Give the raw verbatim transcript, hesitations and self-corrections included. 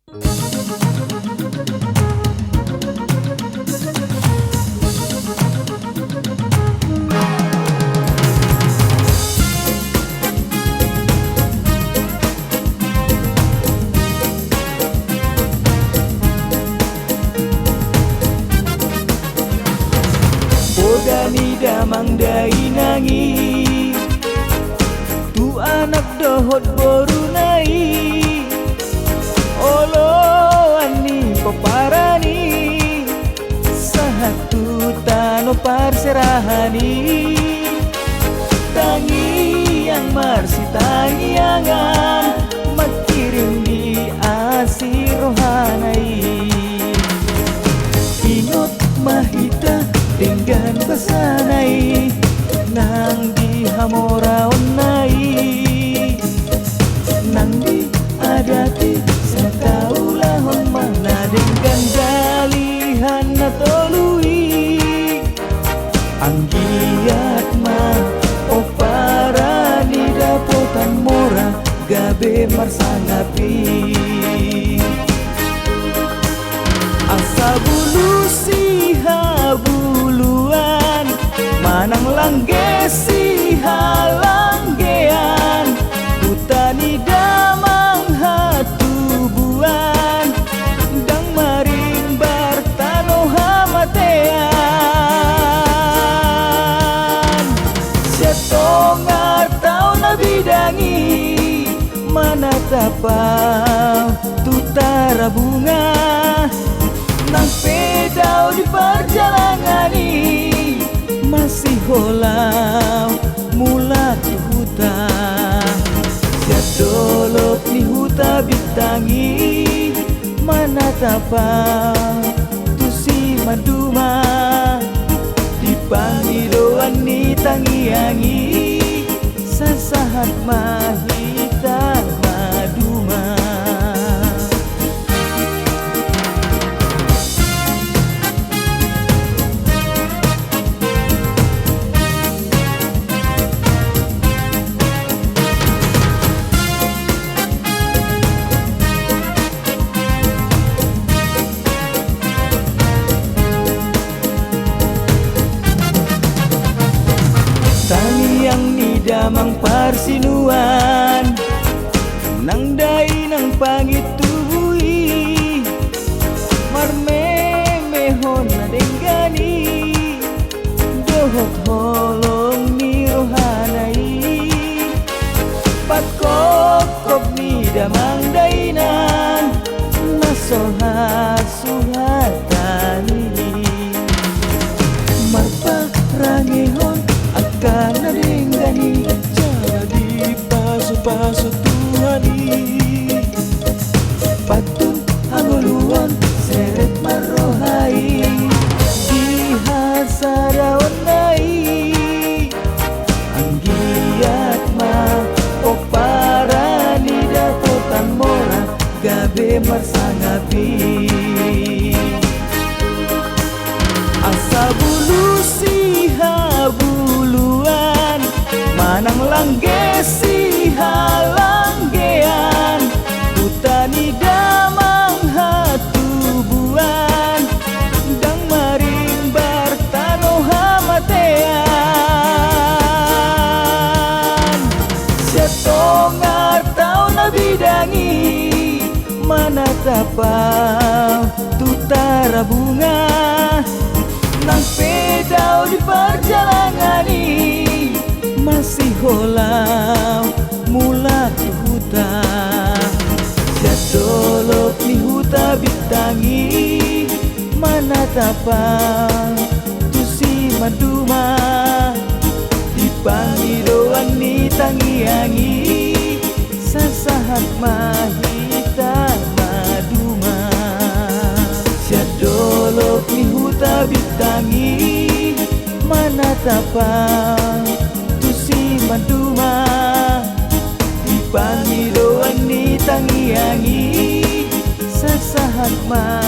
Poda ni damang dainang i tu anak dohot boruna i, oloan ni pomparan i, sahat tu tano parserahan i. Tangiang marsitangiangan mangkirim ni asi rohana i. Ingot ma hita denggan basana i, nang di hamoraonna i, nang di adat i, sataulahon ma na denggan dalihan na tolu i. Anggiat ma pomparan i dapotan mora gabe marsangap i. Asa bulus sihabuluan manang langge sihalanggean, huta ni damang hatubuan, ndang marimbar tano hamatean. Sian tonga taon na bidang i manatap ahu tu Tarabunga. Nang pe dao di parjalangan i, masiholau mulak tu huta. Sian dolok ni huta bintang i manatap ahu tu simaduma. Di pangidoan ni tangiang i, sasahat ma hita maduma. Tangiang ni damang parsinuan, nang dainang pangintubu i, marmemehon na denggan i dohot holong ni rohana i. Pangkophop ni damang dainang na so hasuhatan i, marparangehon angka na denggan i, jala dipasupasu Tuhan i. Pantun hangoluan serep marroha i, di hasadaonna i. Anggiat ma pomparan i dapotan mora gabe marsangap i. Asa bulus sihabuluan manang langge sihalanggean, huta ni damang hatubuan, ndang marimbar tano hamatean. Sian tonga taon na bidang i manatap ahu tu Tarabunga. Nang pe dao di parjalangan i, masiholau mulak tu huta. Sian dolok ni huta bintang i manatap ahu tu simaduma. Di pangidoan ni tangiang i, sasahat ma hita maduma. Sian dolok ni huta bintang i manatap ahu tu simaduma. Di pangidoan ni tangiang i, sasahat ma